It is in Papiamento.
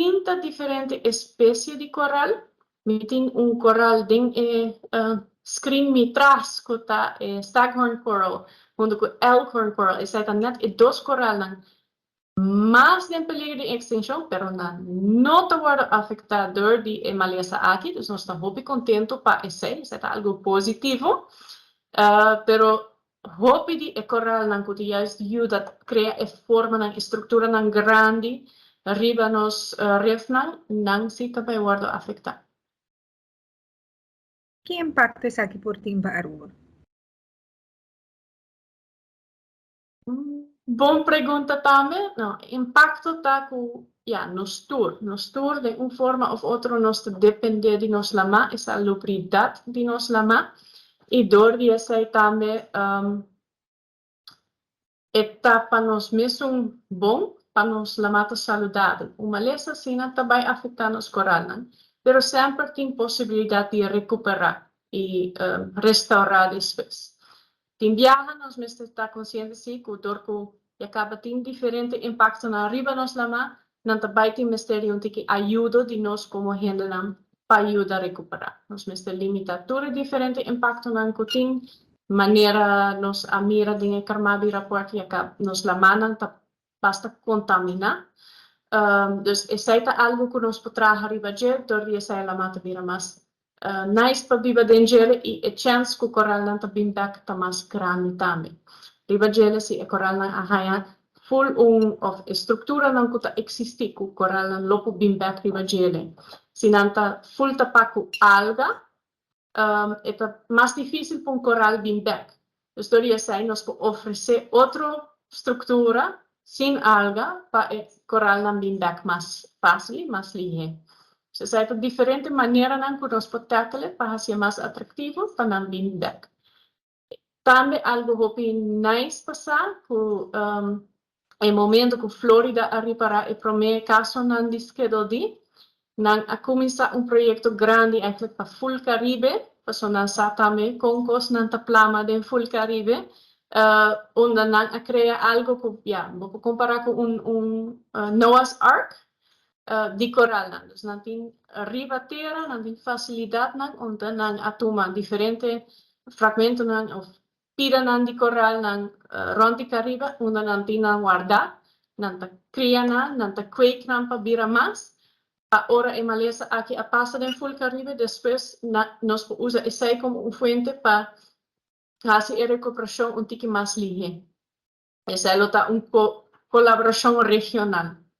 30 diferente especie di coral. Mi tin un coral den e screen mi tras cu ta e staghorn coral hunto cu elkhorn coral. Esey ta net e dos coralnan mas den peligro di extincion, pero nan no ta wordo afecta door di e malesa aki, dus nos ta hopi contento pa esey, esey ta algo positivo. Pero hopi di e coralnan cu ta juist yuda crea e formanan, e structuranan grandi riba nos rifnan, nan si ta bay wordo afecta. Ki impacto esaki por tin pa Aruba? Bon pregunta tambe. No, impacto ta cu ya, nos tur, nos tur den un forma of otro nos ta depende di nos lama, e salubridad di nos lama. Y door di esey tambe e ta pa nos mesun bon, pa nos lama ta saludabel. Un malesa asina ta bay afecta nos coralnan, pero semper tin posibilidad di recupera y restaura despues. Tin biaha nos mester ta consciente si cu door cu ya caba tin diferente impactonan riba nos lama, nan ta bay tin mester di un tiki ayudo di nos como hendenan pa yuda recupera. Nos mester limita tur e diferente impactonan cu tin, manera nos a mira den e Carmabi rapport, ya caba nos lamanan ta basta contamina. Dus esey ta algo cu nos por traha riba dje, door di esey lama ta bira mas nice pa biba den djele y e chance cu coralnan ta bin bek ta mas grandi tambe. Riba djele si e coralnan a haya full un of e structuranan cu ta existi cu coralnan lo por bin bek riba djele. Si nan ta full tapa cu alga, e ta mas dificil pa un coral bin bek. Dus door di esey nos por ofrece otro structura sin alga pa e coralnan bin bek mas facil y mas lihe. Dus esey ta diferente maneranan cu nos por tackle pa haci'e mas atractivo pa nan bin bek. Tambe algo hopi nice pa sa cu e momento cu Florida a ripara e prome casonan di Schedule D, nan a cuminsa un proyecto grandi eigenlijk pa full Caribe, pasobra nan sa tambe con cosnan ta plama den full Caribe, unda nan a crea algo cu, ya, bo por compara cu un Noah's Ark di coralnan. Dus nan tin riba tera, nan tin facilidadnan unda nan a tuma diferente fragmentonan of pidanan di coralnan rond di Caribe, unda nan tin nan warda, nan ta cria nan, nan ta kweek nan pa bira mas, pa ora e malesa aki a pasa den full Caribe, despues nos por usa esey como un fuente pa haci e recuperacion un tiki mas lihe. Esey lo ta un colaboracion regional.